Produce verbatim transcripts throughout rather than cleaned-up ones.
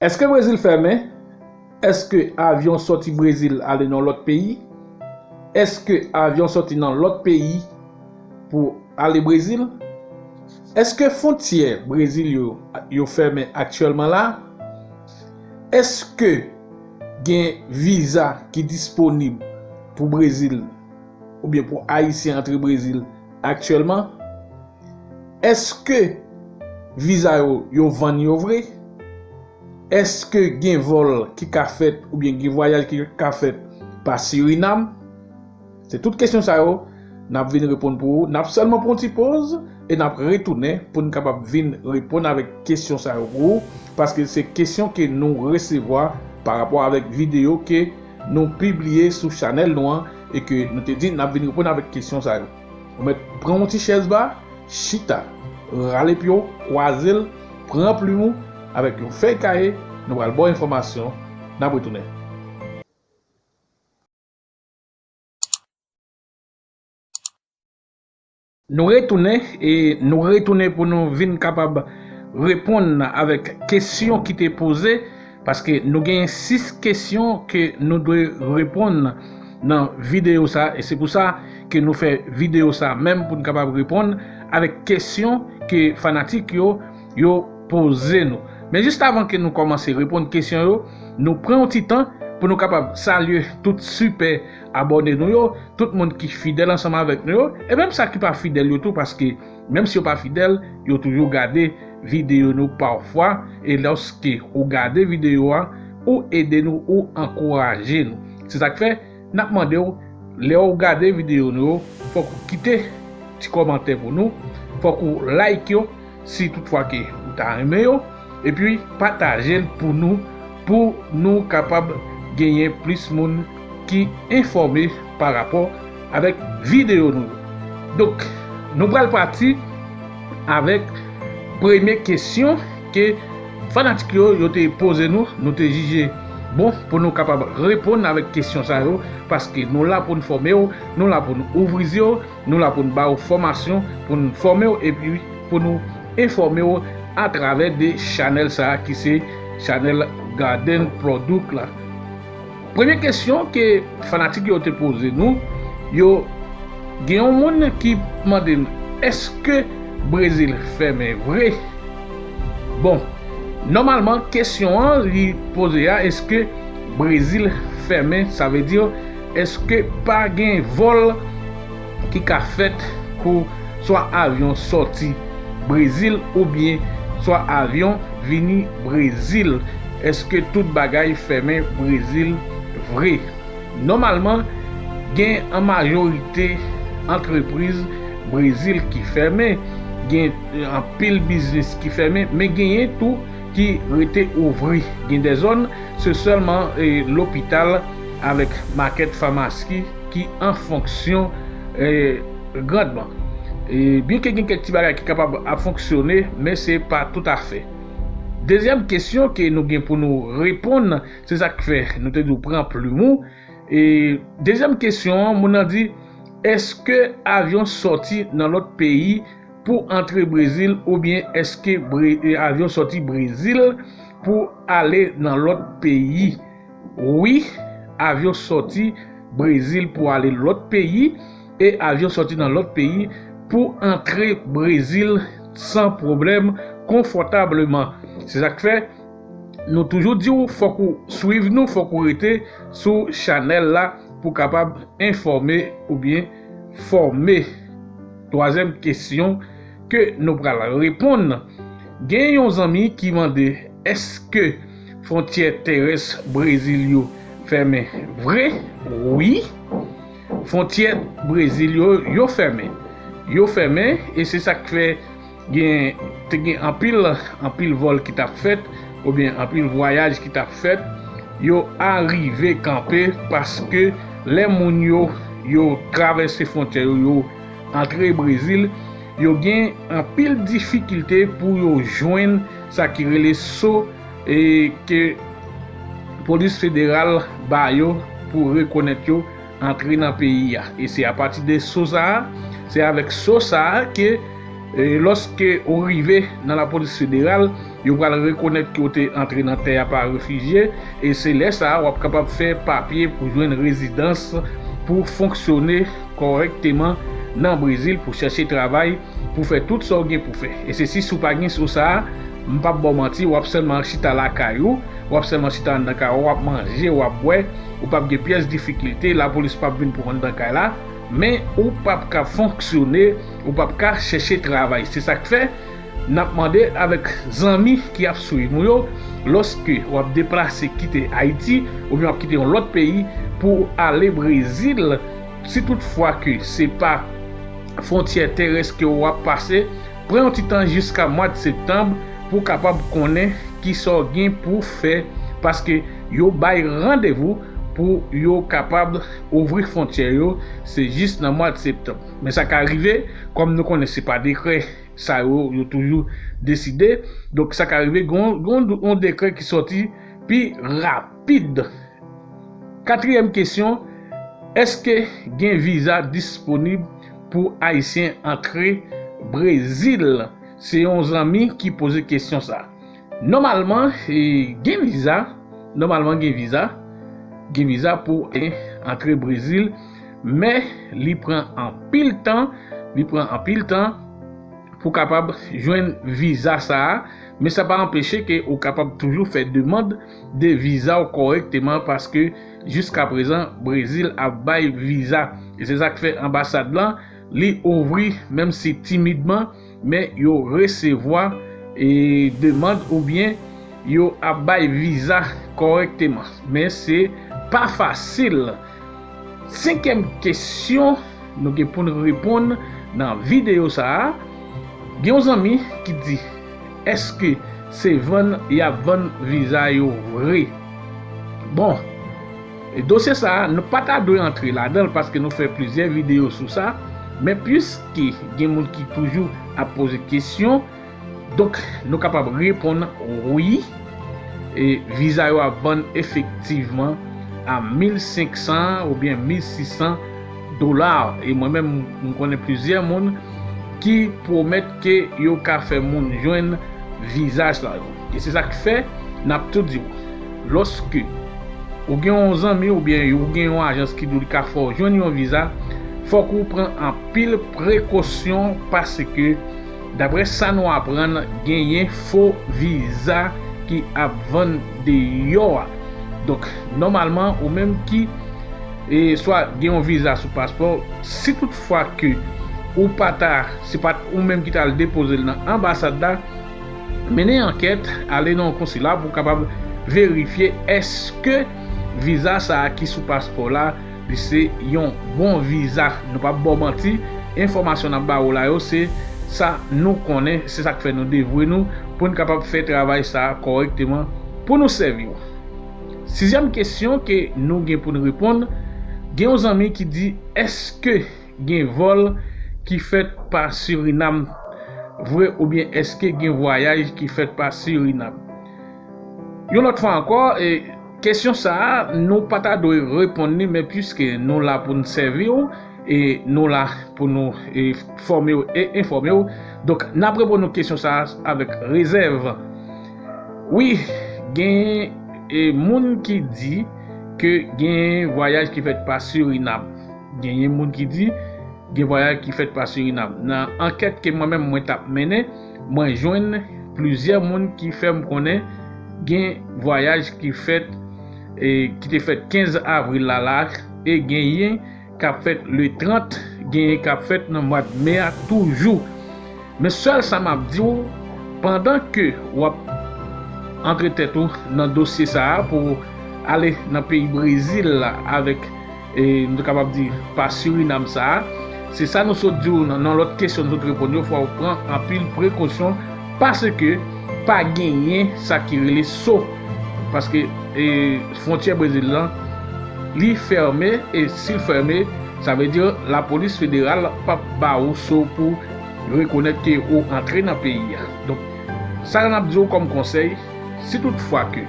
Èske Brezil fèmen? Èske avyon sòti Brezil ale nan lòt peyi? Èske avyon sòti nan lòt peyi pou ale Brezil? Èske fwontyè Brezil yo, yo fèmen aktyèlman la? Èske gen viza ki disponib pou Brezil oubyen pou Ayisyen antre Brezil aktyèlman? Èske viza yo, yo vann yo vre? Èske gen vòl ki ka fèt oubyen gen vwayaj ki ka fèt pa Sirinam? Se tout kesyon sa yo n ap vin reponn pou ou. N ap sèlman pran yon ti poz e n ap retounen pou n kapab vin reponn avèk kesyon sa yo pou ou, paske se kesyon ke nou resevwa pa rapò avèk videyo ke nou pibliye sou chanèl nou an e ke nou te di n ap vin reponn avèk kesyon sa yo. Ou mèt pran yon ti chèz ba, chita, rale pye w, kwaze l, pran plim ou avèk yon fèy kaye, nou pral ba w enfòmasyon, n ap retounen. Nou retounen e nou retounen pou nou vin kapab reponn avèk kesyon ki te poze, paske nou gen sis kesyon ke nou dwe reponn nan videyo sa, e se pou sa ke nou fè videyo sa menm pou n kapab reponn avèk kesyon ke fanatik yo, yo poze nou. Men jis avan ke nou kòmanse reponn kesyon yo, nou pran yon ti tan pou nou kapab salye tout sipè abòne nou yo, tout moun ki fidèl ansanm avèk nou yo, e menm sa ki pa fidèl yo tou, paske menm si yo pa fidèl, yo toujou gade videyo nou pafwa, e lòske ou gade videyo a, ou ede nou, ou ankouraje nou. Se sa k fè, n ap mande w, lè w gade videyo nou yo, fòk ou kite ti kòmantè pou nou, fòk ou like yo, si toutfwa ke ou ta renmen yo, epi pataje l pou nou, pou nou kapab genyen plis moun ki enfòme pa rapò avèk videyo nou yo. Donk, nou pral pati avèk premye kesyon ke fanatik yo, yo te poze nou, nou te jije bon pou nou kapab reponn avèk kesyon sa yo, paske nou la pou n fòme w, nou la pou n ouvri zye w, nou la pou n ba w fòmasyon, pou n fòme w, epi pou nou enfòme w atravè de chanèl sa a ki se chanèl Garden Product la. Premye kesyon ke fanatik yo te poze nou, yo gen yon moun ki mande n, èske Brezil fèmen vre? Bon, nòmalman, kesyon an li poze a, èske Brezil fèmen, sa vle di, èske pa gen vòl ki ka fèt pou swa avyon sòti Brezil oubyen swa avyon vini Brezil? Èske tout bagay fèmen Brezil vre? Nòmalman, gen an majorite antrepriz Brezil ki fèmen, gen anpil biznis ki fèmen, men genyen tou ki rete ouvri. Gen de zòn, se sèlman, e, lopital avèk makèt famasi ki an fonksyon, e, grandman. E, byenke gen kèk ti bagay ki kapab ap fonksyone, men se pa toutafè. Dezyèm kesyon ke nou gen pou nou reponn, se sa k fè nou te di w pran plim ou. E, dezyèm kesyon an, moun nan di, èske avyon sòti nan lòt peyi pou antre Brezil oubyen èske Bre-, e, avyon sòti Brezil pou ale nan lòt peyi? Wi, avyon sòti Brezil pou ale lòt peyi e avyon sòti nan lòt peyi pou antre Brezil san pwoblèm, konfòtableman. Se sa k fè nou toujou di w, fòk ou swiv nou, fòk ou rete sou chanèl la pou kapab enfòme oubyen fòme. Twazyèm kesyon ke nou pral reponn. Gen yon zanmi ki mande, èske fwontyè terès Brezil yo fèmen vre? Wi, fwontyè Brezil yo, yo fèmen. Yo fèmen, e se sa k fè gen, te gen anpil, anpil vòl ki t ap fèt, oubyen anpil vwayaj ki t ap fèt, yo arive kanpe, paske lè moun yo, yo travèse fwontyè yo, yo antre Brezil, yo gen anpil difikilte pou yo jwenn sa ki rele so, e ke polis federal ba yo pou rekonèt yo antre nan peyi a. E se apati de so sa a, se avèk so sa a ke, e, lòske ou rive nan lapolis federal, Yo pral rekonèt ke w te antre nan tè a pa refijye, e se lè sa a w ap kapab fè papye pou jwenn rezidans, pou fonksyone kòrèkteman nan Brezil, pou chèche travay, pou fè tout sa w gen pou fè. E se si, si w pa gen sous sa a, m p ap ba w manti, w ap sèlman chita lakay ou, w ap sèlman chita anndan kay ou, w ap manje, w ap bwè, ou p ap gen pyès difikilte, lapolis p ap vin pou w anndan kay la, men ou p ap ka fonksyone, ou p ap ka chèche travay. Se sa k fè, n ap mande avèk zanmi ki ap swiv nou yo, lòske w ap deplase kite Ayiti oubyen w ap kite yon lòt peyi pou w ale Brezil, si toutfwa ke se pa fwontyè terès ke w ap pase, pran yon ti tan jiska mwa d septanm pou w kapab konnen kisa w gen pou w fè, paske yo bay randevou pou yo kapab ouvri fwontyè yo, se jis nan mwa d septanm. Men sa ka rive, kòm nou konnen se pa dekrè sa yo, yo toujou deside. Donk, sa ka rive, gen yon, gen yon dekrè ki sòti pi rapid. Katriyèm kesyon, èske gen viza disponib pou Ayisyen antre Brezil? Se yon zanmi ki poze kesyon sa. Nòmalman, e, gen viza, nòmalman gen viza, gen viza pou, e, antre Brezil, men li pran anpil tan, li pran anpil tan pou kapab jwenn viza sa a, men sa pa anpeche ke ou kapab toujou fè demann de viza w kòrèkteman, paske jiska prezan Brezil ap bay viza. E se sa k fè anbasad lan, li ouvri, menm si timidman, men yo resevwa, e, demann oubyen yo ap bay viza kòrèkteman. Men se pa fasil. Senkyèm kesyon nou gen pou n reponn nan videyo sa a. Gen yon zanmi ki di, èske se vann y ap vann viza yo vre? Bon, e dosye sa a, nou pa ta dwe antre ladan l paske nou fè plizyè videyo sou sa, men piske gen moun ki toujou ap poze kesyon, donk nou kapab reponn wi, e viza yo ap vann efektivman a mil senk san oubyen mil sis san dola. E mwen menm, m konnen plizyè moun ki pwomèt ke yo ka fè moun jwenn viza sa yo. E se sa k fè, n ap tou di w, lòske ou gen yon zanmi oubyen ou gen yon ajans ki di w li ka fè w jwenn yon viza, fòk ou pran anpil prekosyon, paske, daprè sa nou aprann, genyen fo viza ki ap vann deyò a. Donk, nòmalman, ou menm ki, e, swa gen yon viza sou paspò, si toutfwa ke ou pa ta, se pa t ou menm ki t al depoze l nan anbasad la, mennen ankèt, ale nan yon konsila pou w kapab verifye èske viza sa a ki sou paspò la, li se yon bon viza. Nou p ap ba w manti, enfòmasyon n ap ba ou la yo, se sa nou konnen, se sa k fè nou devwe nou pou n kapab fè travay sa a kòrèkteman pou nou sèvi w. Sizyèm kesyon ke nou gen pou n reponn, gen yon zanmi ki di, èske gen vòl ki fèt pa Sirinam vre oubyen èske gen vwayaj ki fèt pa Sirinam? Yon lòt fwa ankò, e, kesyon sa a, nou pa ta dwe reponn li, men piske nou la pou n sèvi w, e nou la pou nou, e, fòme w e enfòme w. Donk, n ap reponn nou kesyon sa a avèk rezèv. Wi, gen, e, moun ki di ke gen vwayaj ki fèt pa Sirinam. Genyen moun ki di gen vwayaj ki fèt pa Sirinam. Nan ankèt ke mwen menm mwen t ap mennen, mwen jwenn plizyè moun ki fè m konnen gen vwayaj ki fèt, e, ki te fèt kenz avril la la, e genyen k ap fèt le trant, genyen k ap fèt nan mwa d me a toujou. Men sèl sa m ap di w, pandan ke w ap antre tèt ou nan dosye sa a pou w ale nan peyi Brezil la avèk, e, nou kapab di, pa Sirinam sa a, se sa nou sot di w nan, nan lòt kesyon nou sot reponn yo, fò w pran anpil prekosyon paske pa genyen sa ki rele so. Paske, e, fwontyè Brezil lan, li fèmen, e si l fèmen, sa vle di lapolis federal p ap ba ou so pou rekonèt ke ou antre nan peyi a. Donk, sa n ap di w kòm konsèy, si toutfwa ke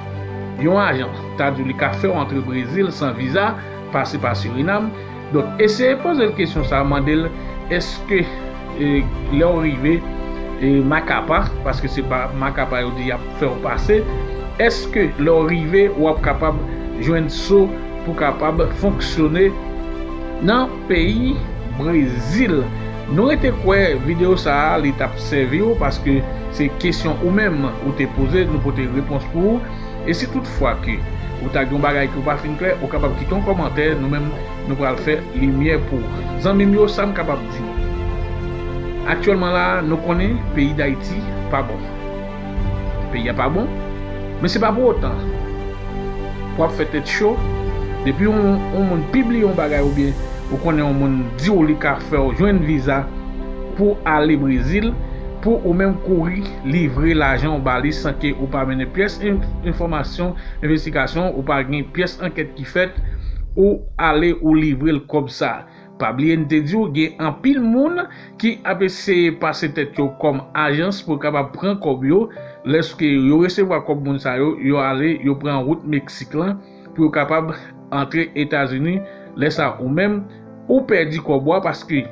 yon ajan ta di w li ka fè w antre Brezil san viza, pase pa Sirinam, donk, eseye poze l kesyon sa a, mande l, èske, e, lè w rive, e Macapa, paske se pa Macapa yo di y ap fè w pase. Èske lè w rive, w ap kapab jwenn so pou kapab fonksyone nan peyi Brezil? Nou rete kwè videyo sa a, li t ap sèvi w, paske se kesyon ou menm ou te poze, nou pote repons pou ou. E si toutfwa ke ou ta gen yon bagay ki w pa fin klè, ou kapab kite yon kòmantè, nou menm nou pral fè limyè pou ou. Zanmi m yo, sa m kapab di nou. Aktyèlman la, nou konnen peyi Dayiti pa bon. Peyi a pa bon, men se pa pou otan w ap fè tèt cho. Depi yon, yon moun pibliye yon bagay oubyen ou konnen yon moun di w li ka fè w jwenn viza pou ale Brezil, pou ou menm kouri livre lajan w ba li san ke ou pa mennen pyès en-, enfòmasyon, envestigasyon, ou pa gen pyès ankèt ki fèt, ou ale ou livre l kòb sa. Pa bliye n te di w, gen anpil moun ki ap eseye pase tèt yo kòm ajans pou kapab pran kòb yo. Lèske yo resevwa kòb moun sa yo, yo ale, yo pran wout Meksik lan pou yo kapab antre Etazini. Lè sa, ou menm, ou pèdi kòb ou a, paske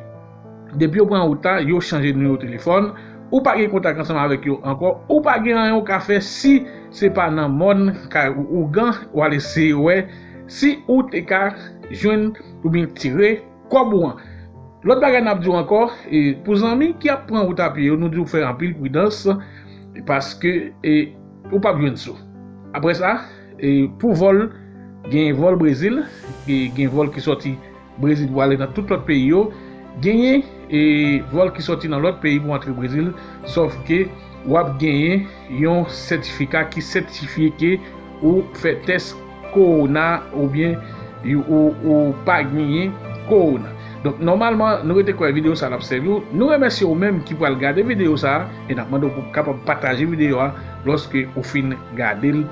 depi yo pran wout la, yo chanje nimewo telefòn, ou pa gen kontak ansanm avèk yo ankò, ou pa gen anyen ou ka fè si se pa nan mòn kay ou ougan, w al eseye wè si ou te ka jwenn oubyen tire kòb ou an. Lòt bagay n ap di w ankò, e, pou zanmi ki ap pran wout a pye yo, nou di w fè anpil pridans, paske, e, ou p ap jwenn sou. Apre sa, e, pou vòl, gen vòl Brezil, e, gen vòl ki sòti Brezil pou ale nan tout lòt peyi yo. Genyen, e, vòl ki sòti nan lòt peyi pou antre Brezil, sòf ke w ap genyen yon sètifika ki sètifye ke ou fè tès kowona oubyen ou, ou, ou pa genyen kowona. Donk, nòmalman, nou rete kwè videyo sa a l ap sèvi w. Nou remèsye ou menm ki pral gade videyo sa a, e n ap mande w pou w kapab pataje videyo a lòske ou fin gade l.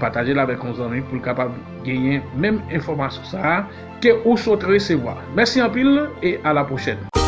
Pataje l avèk yon zanmi pou l kapab genyen menm enfòmasyon sa a ke ou sot resevwa. Mèsi anpil e a la pwochèn.